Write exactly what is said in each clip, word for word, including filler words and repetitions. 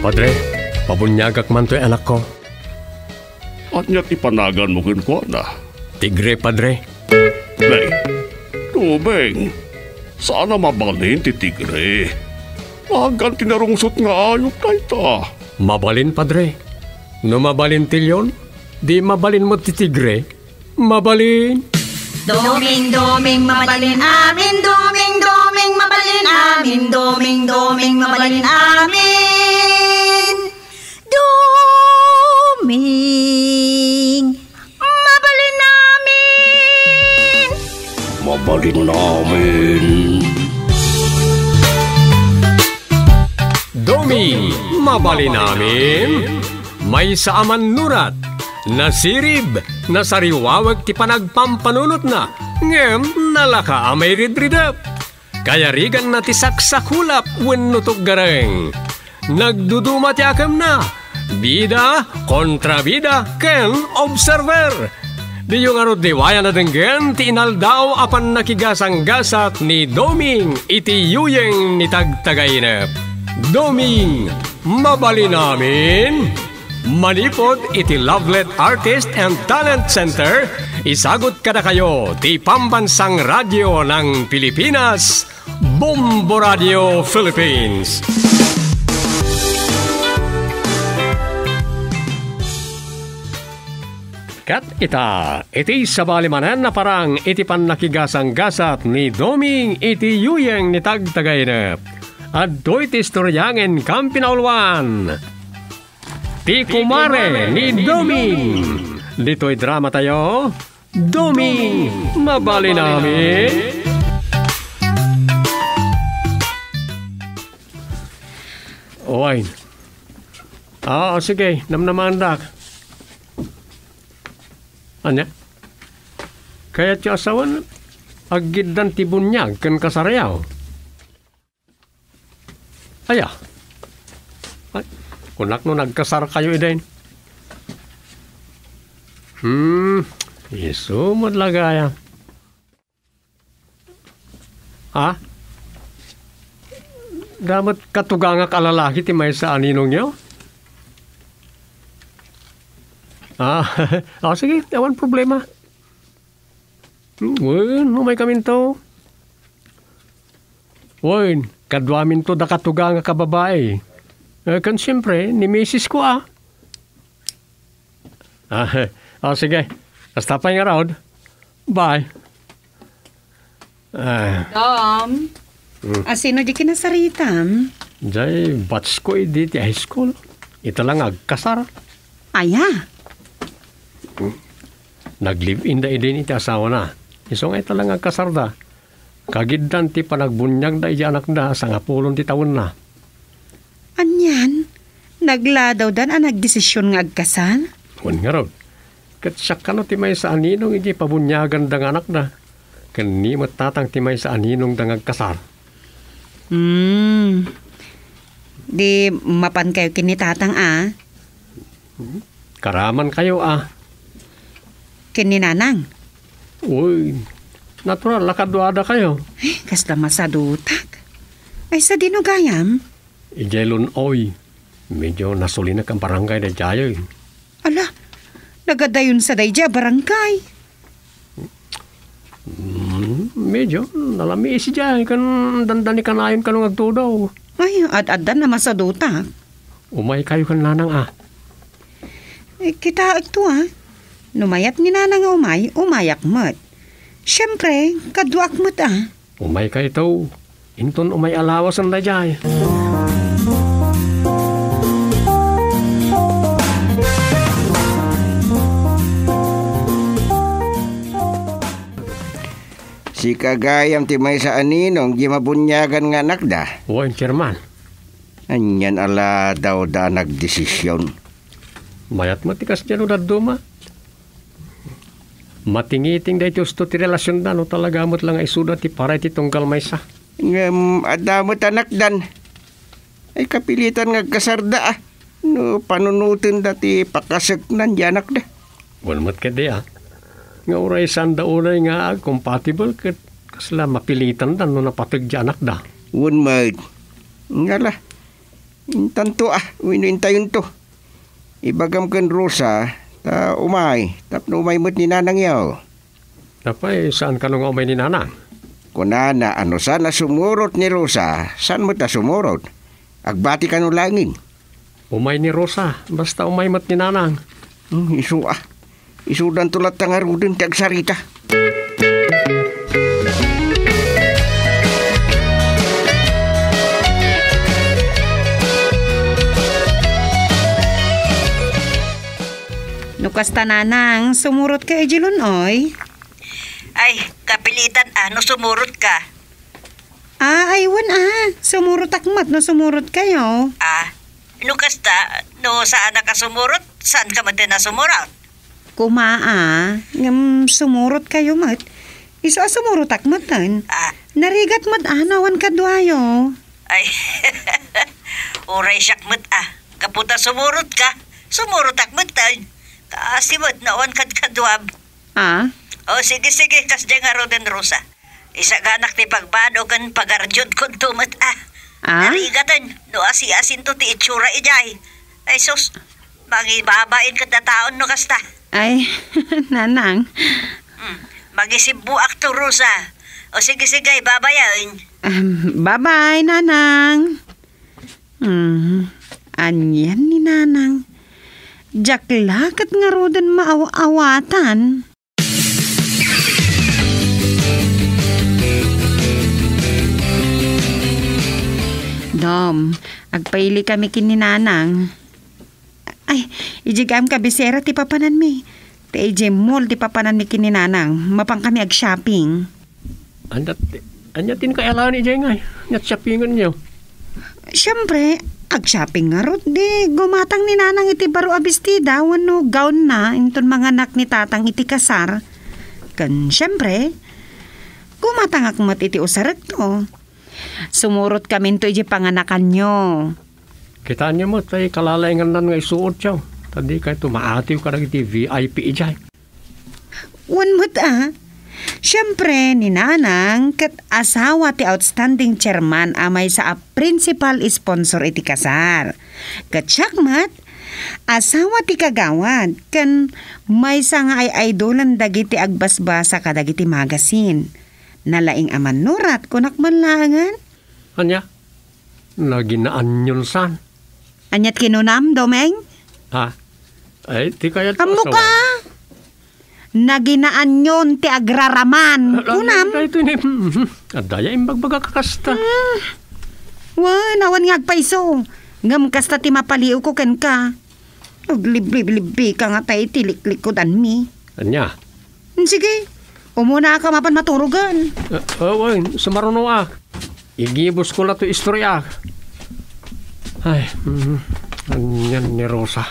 Padre, pabuniagak man toy anakko. Ania ti panaganmo kenkuana? Tigre, Padre. Nay, Doming, saan a mabalin ti tigre. Nagan ti narungsot nga ayup dayta. Mabalin, Padre. No mabalin ti leon, di mabalin met ti tigre. Mabalin. Doming, Doming, mabalin amin. Doming, Doming, mabalin amin. Doming, Doming, mabalin amin. Doming, mabalin amin. Mabalin amin. Doming, mabalin amin. Maysa a mannurat, nasirib, nasariwawek ti panagpampanunotna, ngem nalaka a mairidridep. Kayariganna ti saksakulap wenno tuggareng. Nagduduma ti akemna, bida, kontrabida, ken observer. Diyo ngarud liwayan a denggen ti inaldaw a pannakigasanggasat ni Doming iti yuyeng ni Tagtagainep. Doming, mabalin amin. Manipud iti Lovelet Artist and Talent Center, isagut kadakayo ti Pambansang Radyo ng Pilipinas, Bombo Radio Philippines. Ket ita, iti sabali manen a parang iti pannakigasanggasat ni Doming iti yuyeng ni Tagtagainep. Adtoy ti istorya nga inkan pinauluan. Ti kumare ni Doming. Ditoy dramatayo, Doming, mabalin amin. Oy. Ah, sige, namnamaandak. Ania? Kayatyo a sawen, aggiddan ti buniag ken kasaryo. Aya. Ay, kunak no nagkasarkayo idin. Hmm, isu met la gayam. Ha? Damet katugangak a lalaki ti maysa a ninongyo? Ah, ah, sige, awan problema. Hmm, wen, umaykaminto. Wen, kaduaminto da katugangak a babai. Eh, ken siempre, ni misis ko, ah. Ah, ah, sige. Kasta pay ngarud. Bye. Ah. Dom, hmm. Asino di kinasaritam? Jay, batch ko idi ti high school. Ita lang agkasar. Aya? Nag-live-in da idin iti asawana. Isu nga ita lang agkasar da. Kagiddan ti panagbuniagda iti anakda, sangapulon ti tawenna. Anian? Nagladawdan a nagdesisyon nga agkasar? Wen ngarud, ket siak kano ti maysa a ninong iti pabuniaganda nga anakda, ken ni met tatang ti maysa a ninongda nga agkasar. Hmm. Di mapankayo ken ni tatang a? Karamankayo a. Ken ni nanang? Uy, natural a kaduadakayo. Ay, kasla masadutak. Ay, sadino gayam? Idiay Lun-oy. Medyo nasulinak a barangay daydiay. Ala, nagadayon sa daydiay a barangay. Hmm, medyo nalamiis idiay, kan dandani kanayon kano nga agtudo. Ay, ad-addan a masadutak. Umaykayo ken nanang a. Eh, kitaekto a. No mayat ni nanang a umay, umayak met. Siempre, kaduak met a. Umaykayto. Inton umay a lawasen daydiay. Sika gayam ti maysa a ninong di mabuniagan nga anakda? Wen, Chairman. Anian a ladawda a nagdesisyon? Mayat met ti kasdiay no dadduma. Matingiting daytoy usto ti relasionda no talaga met la nga isuda ti para iti tunggal maysa. Ngem adda met anakdan. Ay kapilitan nga agkasarda a. No panunotenda ti pakaseknan di anakda. Wen met ketdi a. Nga uray saanda unay nga agcompatible ket kasla mapilitanda no napateg di anakda. Wen met. Ngala. Intanto, ah, wenno intayonto. Ibagam ken Rosa, ta umay, tapno umay met ni nanangyo. Apay, saan kano nga umay ni nanang? Kunana, a no saan a sumurot ni Rosa, saan met a sumurot? Agbati kano laengen. Umay ni Rosa, basta umay met ni nanang. Hmm, isu, ah. Isudanto latta ngaruden ti agsarita. No kasta, nanang, sumurotka idiay lun-oy? Ay, kapilitan a no sumurotka. Ah, ay, wen a. Sumurotak met no sumurotkayo. Ah, no kasta, no saannak a sumurot, saanka met a sumurot? Kuma a, ngem sumurotkayo met. Isu a sumurotak metten. Ah. Narigat met a no awan kaduayo. Ay, uray siak met a. Gapu ta sumurotka, sumurotak metten. Kaasi met no awan kadkaduam. Ah? O, sige, sige, kasdiay ngaruden, Rosa. Isaganak ti pagbado ken pagardiodkonto met a. Ah? Narigaten no asi-asinto ti itsura idiay. Ay sus, mangibabain ket a taon no kasta. Ay, nanang. Hmm, mangisibbuakto, Rosa. O sige, sige, babayen. Um, bye-bye, nanang. Hmm, anian ni nanang? Diak la ket ngaruden maaw-awatan. Dom, agpailikami ken ni nanang. Ay, idiay am kabisera ti papananmi. Ta idiay mall ti papananmi ken ni nanang. Mapankami ag-shopping. Ania ti, ania ti kayalaen idiay ngay? Ania ti shoppingenyo? Siempre, ag-shopping ngarud, di gumatang ni nanang iti baro a bestida wenno gownna inton manganak ni tatang iti kasar. Ken siempre, gumatangak met iti usarekto. Sumurotkaminto idiay panganakanyo. Kitaenyo met, tay kalalaingannan nga isuotyo. Ta dikayto maatiw kadagiti V I P idiay. Wen met a. Siempre, ni Nanang ket asawa ti outstanding chairman a maysa a principal sponsor iti kasar. Ket siak met, asawa ti kagawad ken maysa nga ay-aydolan dagiti agbasbasa kadagiti magasin. Nalaing a mannurat, kunak man laengen. Ania? Naginaanyon san? Aniat kinunam, Domeng? Ha? Ay, ti kayat ko Ammo asawa. Ka? Naginaanyon ti agraraman. Ah, kunam? Daytoy ni, adda ya imbagbaga ka kasta. Hmm. Wen, awan nga agpayso. Ngem kasta ti mapaliwko kenka. Agliblibli ka nga tay ti liklikkudanmi. Ania? Sige, umuna ka mapan maturogen. Eh, eh, wen, sumaruno a. Igibusko la to istorya. Ay, mhm. Anian ni Rosa.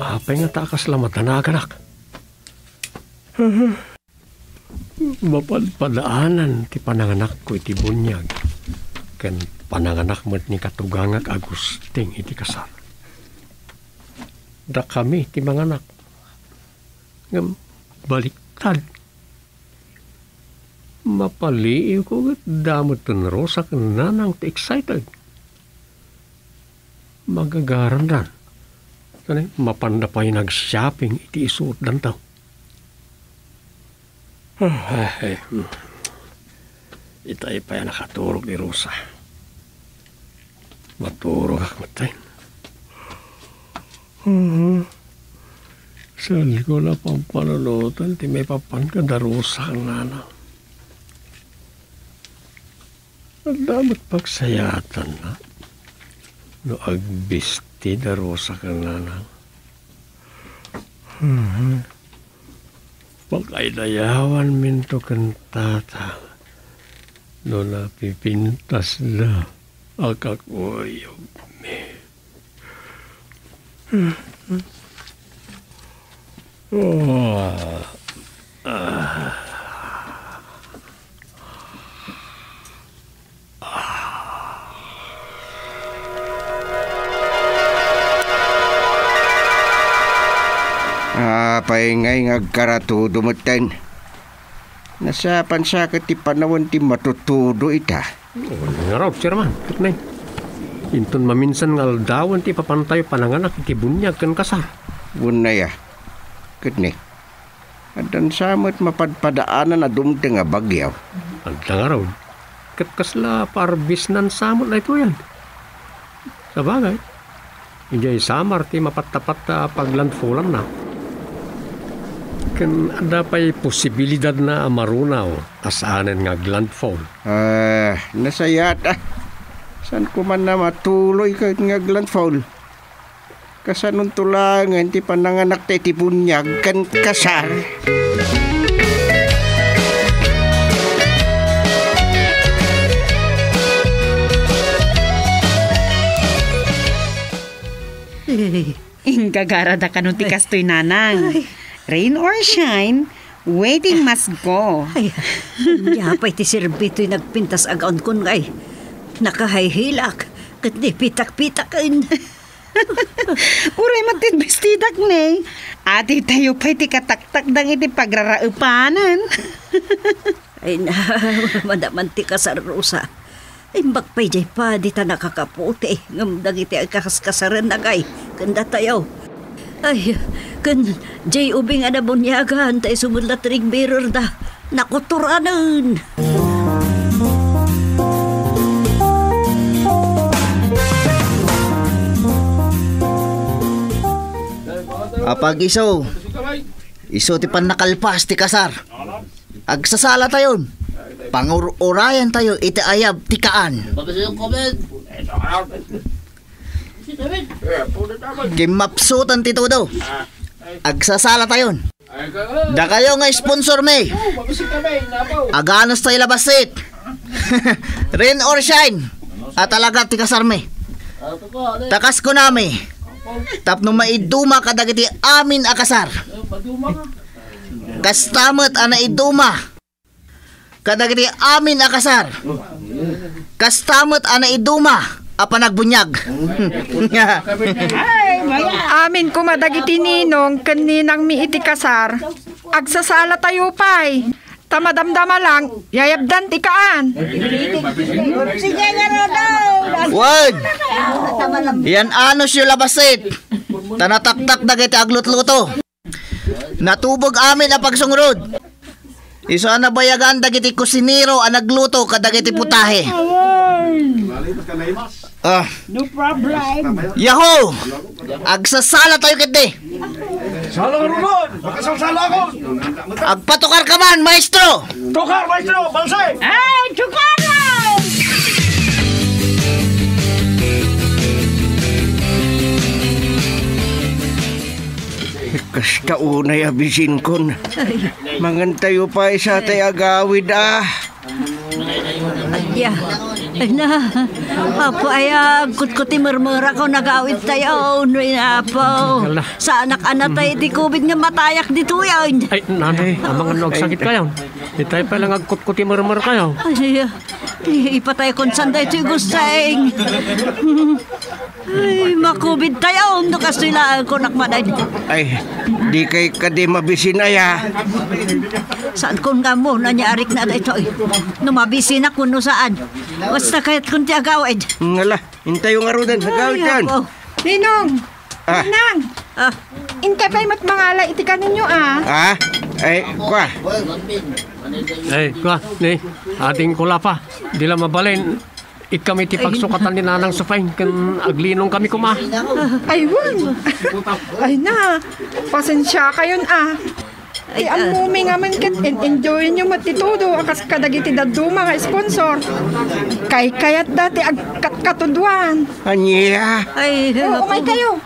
Apay ngata a kasla madanaganak? Mapadpadaanan ti pananganakko iti buniag, ken pananganak met ni katugangak a Agustin iti kasar. Dakami ti manganak, ngem baliktad. Mapaliiwko ket da met ni Rosa ken Nanang ti excited. Magagarandan. Kani, mapanda pay nag-shopping iti isuotdanto. Ah, eh, eh, hmm. Itay pay a nakaturog ni Rosa. Maturogak metten. Mhm. Saanko la pampanunoten ti maipapan kada Rosa ken Nanang. Adda met pagsayaatanna no agbesti da Rosa ken Nanang. Mhm. Pakaidayawanminto ken Tatang no napipintasda a kakuyogmi. Apay ngay nga agkaratudo metten? Nasapansa ket ti panawen ti matutudo ita. Oh, ngarud, Chairman, ket ne. Inton maminsan nga aldawen ti ipapantayo pananganak iti buniag ken kasar. Wen aya, ket ne. Addan sa met mapadpadaanan a dumteng a bagyo. Adda ngarud. Ket kasla parbisnan sa met daytoyen. Sabagay, idiay summer ti mapattapatta a paglandfallanna. Ken adda pay posibilidadna a marunaw a saanen nga aglandfall. Ah, nasayaat, ah. Saan ko man a matuloy ket nga aglandfall? Kasanonto laengen ti pananganakta iti buniag ken kasar? Ingagarada kano ti kastoy, nanang. Ay. Rain or shine, wedding must go. Ay, ania pay ti serbi toy nagpintas a gawnkon ngay? Nakahayhilak, ket ni pitak-pitaken. Uray met ti bestidak ne. Adda tayo pay ti kataktakdang iti pagraraepanan. Ay na, madaman ti kasar, Rosa. Imbag pay jay padi ta nakakaputi, ngem dagiti agkaskasarennak ay, ken datayo. Ay, ken jay ubing a nabuniagan, ta isu met la ti ring mirror da. Nakuturanen. Apag-isu, isu ti pannakalpas ti kasar. Agsasalatayon. Pangur-urayantayo iti ayab ti kaan. Kimmapsutan ti tudo. Agsasalatayon. Dakayo nga sponsor mi. Aganas tayo labasit. Rain or shine. A talaga ti kasar mi. Ta kas kunami, tapno maiduma kadagiti amin a kasar. Kasta met a naiduma kadagiti amin a kasar. Kasta met a naiduma a panagbuniag. Amin koma dagiti ninong ken ninangmi iti kasar. Agsasalatayo pay. Ta madamdama lang, yayabdan ti kaan. Wen, yan-anosyo labasit. Ta nataktak dagiti aglutluto. Natubeg amin a pagsungrod. Isu a nabayagan dagiti kusinero a nagluto kadagiti putahe. Ah. No problem. Yahoo! Agsasalatayo ketdi. Sala nga rurod! Makasalsala ako! Agpatukar ka man, maestro! Tukar, maestro! Balse! Ay, tukar! Kasta unay a bisinkon. Mangantayo pay sa tay agawid, ah. Adda. Ay na. Apo, ay, agkutkuti mermerako, nagawid tayo. No, inapo. Ala. Saanak a natay ti covid nga matayak ditoy, ay. Ay, nana, ay, amangan no agsakit kayo. Itay pa lang agkutkuti mermer kayo. Ay, i-, ipatay kon saan daytoy gusteng. Ay, makubid tayo, no kastoy laeng kunak manen. Ay, di kay kadi mabisin aya. Saan kon nga mo, nanyarik na daytoy. No mabisin ako, no saan. Basta kayat kon ti agawid. Ngala, intayo nga ruden, agawid. Ay, yan. Apo. Ninong! Ah. Ninang! Ah. Intay pay met mangala iti kaninyo, ah. Ah? Ay, kwa. Ay, kwa, ni, ating kulapa. Di la mabalin. Ikam iti pagsukatan ni Nanang Supay, ken aglinong kami koma. Ay, wen. Ay na, pasensia kayon, ah. Ti ammomi ngamin ket in-enjoy nyo met ti todo, a kas kadagiti dadduma nga sponsor. Kaykayatda ti agkatkatuduan. Ania? Ay, oo, umay kayo.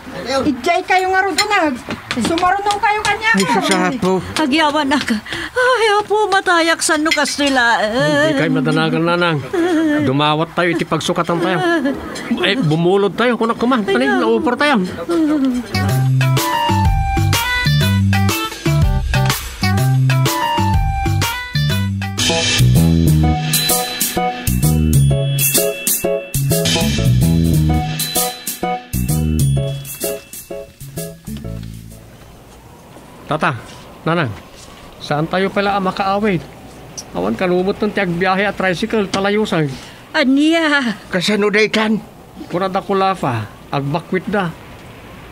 Idiay kayo ngarud uneg. Sumaruno kayo kaniak. Ay, sus, Apo. Agyawanak. Ay, Apo, matayak saan no kastoy laeng. Di kay madanagan, Nanang. Dumawat tayo iti pagsukatan tayo. Eh, bumulod tayo. Kunak kuman. Ay, tani, no. Naupor tayo. Tata, Nanang, saantayo pay la a makaawid. Awan kano metten ti agbiahe a tricycle ta layosen. Ania? Kasano daytan? Kuna da Kulafa, agbakwitda.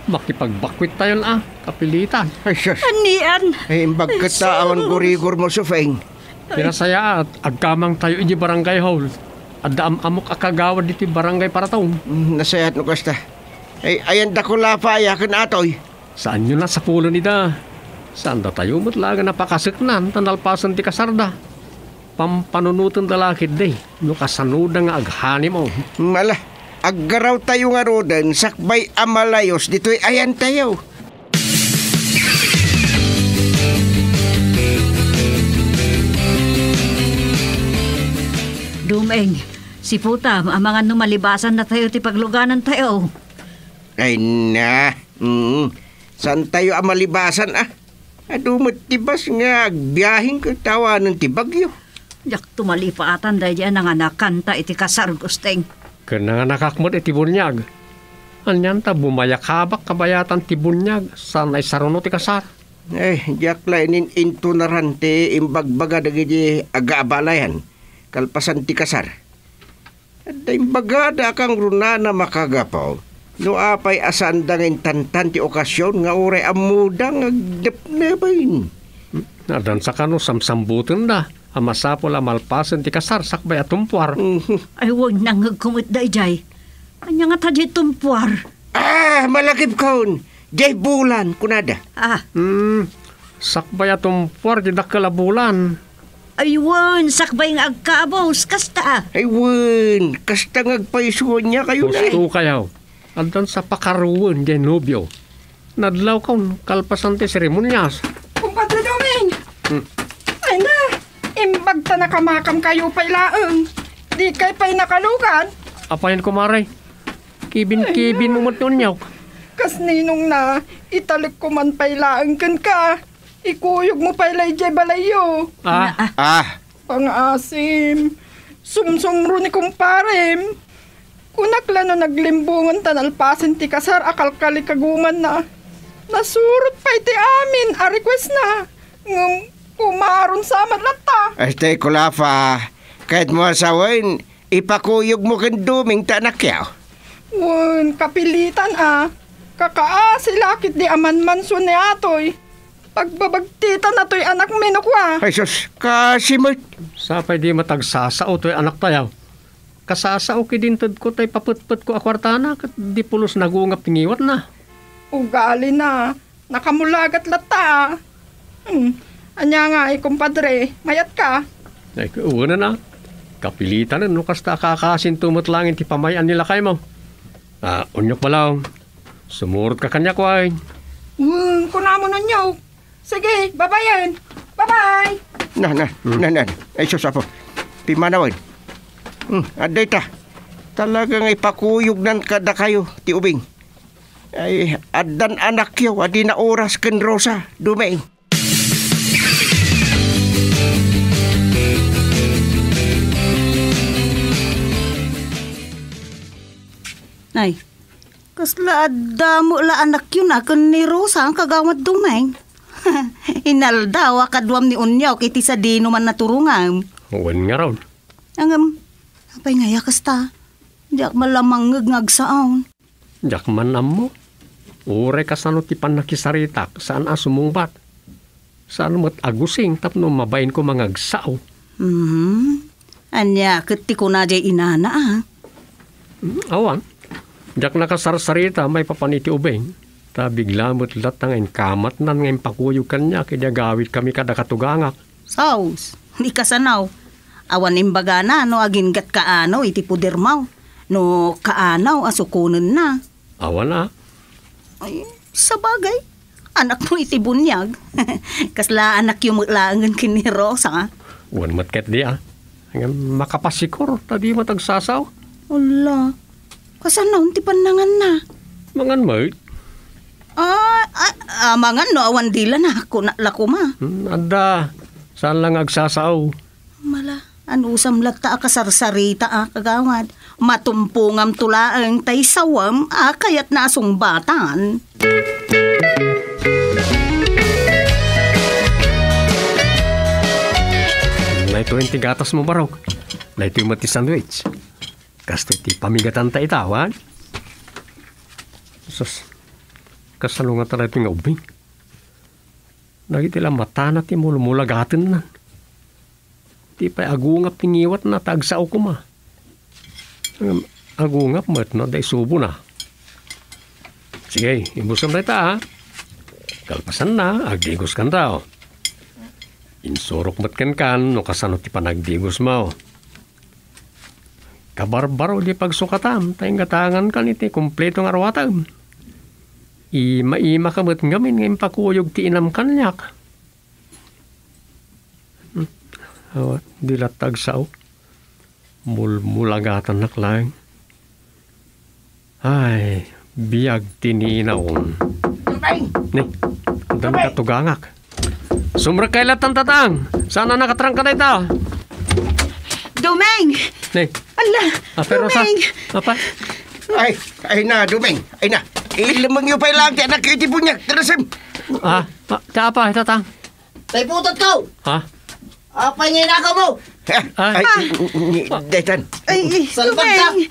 Makipagbakwittayon a, kapilitan. Ay, sus. Anian? Ay, imbag ket ta awan gurigor mo, Sufeng. Pinasayaat, agkamangtayo iti barangay hall. Adda am-amok a kagawad iti barangay Paratong. Mm, nasayaat no kasta. Ay, ayan da Kulafa aya ken Atoy. Saanyo a sapulen ida. Saandatayo met laeng a pakaseknan ta nalpasen ti kasarda. Pampanunotenda la ketdi no kasanoda nga aghanimo. Mala, aggarawtayo ngaruden sakbay a malayos ditoy ayantayo. Dumeng, siputam, amangan no malibasannatayo ti pagluganantayo. Ay na, mm, saantayo a malibasan, a? Adu met ti bus nga agbiaheng ket awanen ti bagyo. Diak tumalipatan daydi a nanganakanta iti kasar, Gusteng. Ken nanganakak met iti buniag. Anian ta bumayakabak kabayatan ti buniag, saan a isaruno ti kasar? Eh, diak la inin-intunaran ti imbagbaga dagiti agaabalayan kalpasan ti kasar. Adda imbagada a kangrunana makagapu no apay a saanda nga intantan ti okasion nga uray ammoda nga agdepneben. Addan sa kano samsambutenda a masapul a malpasen ti kasar sakbay a tumpuar. Mhm. Ay, wen, nangngegko met daydiay. Ania ngata diay tumpuar? Ah, malagipkon! Diay bulan, kunada. Ah. Hmm, sakbay a tumpuar diay dakkel a bulan. Ay wen, sakbay nga agkabus, kasta. Ay wen, kasta nga agpayso ania kayo na. Husto kayo. Addan sa pakaruwen diay nobio. Nadlawkon, kalpasan ti seremonias. Kumpadre Doming! Hmm. Ay na, imbag ta nakamakam kayo pay laeng. Di kay pay nakalugan. Apayen, kumare? Kibin-kibin mo met ti uniawko. Kas ninong na, italek ko man pay laeng kenka. Ikuyog mo pay la idiay balayyo. Ah. Na, ah. Ah. Pangaasim, sumsumro ni kumparem. Kunak la no naglimbungan ta nalpasen ti kasar a kalkalikagumanna. Nasurot pay ti amin a request na. Ngem kumaron sa met latta. Este, Kulafa, kayat mo a sawen, ipakuyog mo ken Duming ta anakyo. Wen, kapilitan a. Kakaasi la ketdi a manmansuan ni Atoy. Pagbabagtitan a toy anakmi no kua. Ay sus, kasi met. Sapay di met agsasao toy anaktayo. Kasasao ketdi intedko tay papetpetko a kuartana ket di pulos nagungap ti ngiwatna. Ugalina. Nakamulagat latta, a. Hmm. Ania ngay, kumpadre, mayatka? Ay, wen a. Kapilitanen no kasta a kakasinto met laeng ti pamay-an ni lakaymo. Ah, unyok balaw. Sumurotka kaniak, wen. Wen, kunamon unyok. Sige, babayen. Bye-bye. Na, na, Hmm. na, na. Ay, sus, apo. Pimanawen. Hmm, adda ita. Talaga nga ipakuyognan kadakayo ti ubing. Ay, addan anakyo a di naoras ken Rosa, Dumeng. Nay, kasla adda met la anakyo na ken ni Rosa, Kagawad Dumeng? Inaldaw a kaduam ni Unyok iti sadino man naturongam. Wen ngarud. Ngem, apay nga aya kasta? Diak man la mangngeg nga agsao. Diak man ammo. Uray kasano ti pannakisaritak, saan a sumungbat. Saan met a gusing tapno mabainko nga agsao. Mhm. Ania ket ti kuna diay inana, a? Hmm, awan. Diak nakasarsarita maipapan iti ubing. Ta bigla met latta nga inkamatnan nga impakuyog kaniak idi agawidkami kada katugangak. Sus, ni kasano? Awan imbagana no aginggat kaano iti podermo, no kaano a sukonenna. Awan a. Ay, sabagay, anakmo iti buniag. Kasla anakyo met laengen ken ni Rosa. Wen met ketdi a. Ngem makapasikor, ta di met agsasao. Ala, kasano ti pannanganna? Mangan met. Ah, ah, ah, mangan no awan dilana, kuna la koma. Hmm, adda, saan la nga agsasao. Mala, anusam latta a kasarsarita a kagawad. Matumpongamto laeng tay sawem a kayatna a sungbatan. Daytoy ti gatas mo, barok. Daytoy met ti sandwich. Kastoy ti pamigatanta ita, wen? Sus, kasano nga ta daytoy nga ubbing? Dagiti la matana ti mulmulagatenna. Di pay agungap ti ngiwatna ta agsao koma. Ngem agungap met no adda isubona. Sige, ibusom dayta, a. Kalpasanna, agdigoskanto. Insurok met kenkan no kasano ti panagdigosmo. Kabarbaro di pagsukatam, ta inggatangankan iti kompleto nga ruatem. Ima-imaka met ngamin nga impakuyog ti inam kaniak. Hmm. Awa, di latta agsao. Mulmulagatannak laeng. Ay, biag ti ninaon. Dumeng! Ni, addan Dumeng! Katugangak. Sumrekka latta, Tatang. Saan a nakatrangka dayta. Dumeng! Ni. Ala, Ah, pero sa Dumeng! Apa? Ay, ay na, Dumeng. Ay na. Ilamangyo pay lang ti anakyo iti buniag. Tarasim. Ah, ah, ti apa, Tatang? Tay putotko! Ha? Apay nga inakaw mo? Ay. Ay, ni, daytan. Ay, ay, Salbag ka! Dumeng!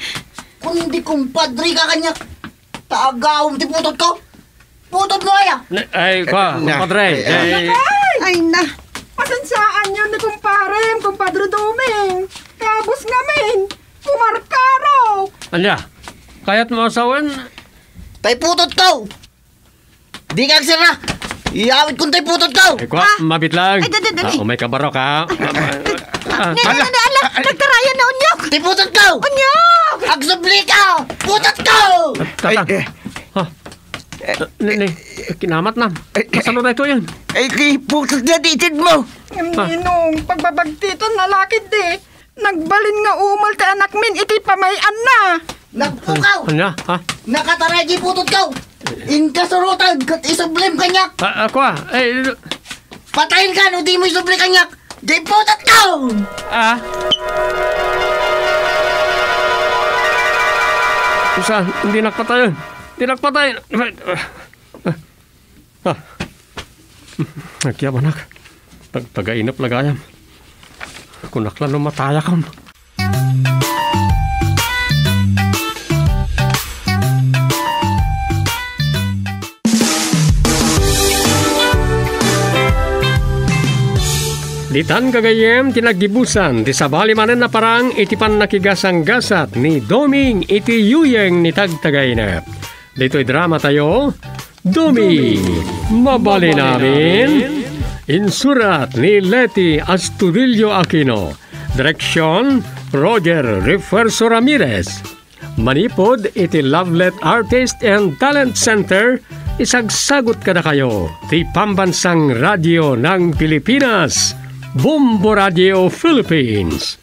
Kundi kumpadre ka kaniak, ta agawom ti putotko. Putot mo aya! Ne, ay, kwa, Na, kumpadre. Ay, ay. Ay, na. Pasensiaanyo ni kumparem, kumpadre Dumeng. Kabus ngamin, kumarkaro. Ania? Kayat mo asawen? Tay putotko! Dika agsira! Iyawid kon tay putotko! Ay, kwa, Ah. Mabit lang. Ay, dali, dali. Ah, umay ka, barok, ha? Ah, Ne, ala. Ne, ne, ala, nagtarayan na unyok! Tay putotko! Unyok! Agsubli ka! Putotko! Tatang. Ay, eh. Ha? Ne, ne, kinamat na. Ay, eh. Masano na ito yan? Ay, kay putot na di itid mo! Ah. Ninong, pagbabagtitan na lakid di. Nagbalin nga umul ti anakmin iti pamay-anna. Nagpukaw! Ania? Ha? Nakataray ti putotko! Inka surotag ket isublim kaniak! Ah, ako, ah. Eh, Patayen ka no di mo isubli kaniak! Di putotko! Ah? Saan? Hindi nakpatayon. Hindi nakpatayon. Ah. Agyabanak. Tag-, tagainep la gayam. Kunak la no matayakon. Ditan gagayyem ti naggibusan ti sabali manen a parang iti pannakigasanggasat ni Doming iti yuyeng ni Tagtagainep. Ditoy drama tayo, Dumi, Mabalin Amin. Insurat ni Leti Astudillo Aquino. Direksyon, Roger Refuerzo Ramirez. Manipud iti Lovelet Artist and Talent Center, isagsagut kadakayo ti Pambansang Radio ng Pilipinas, Bombo Radio Philippines.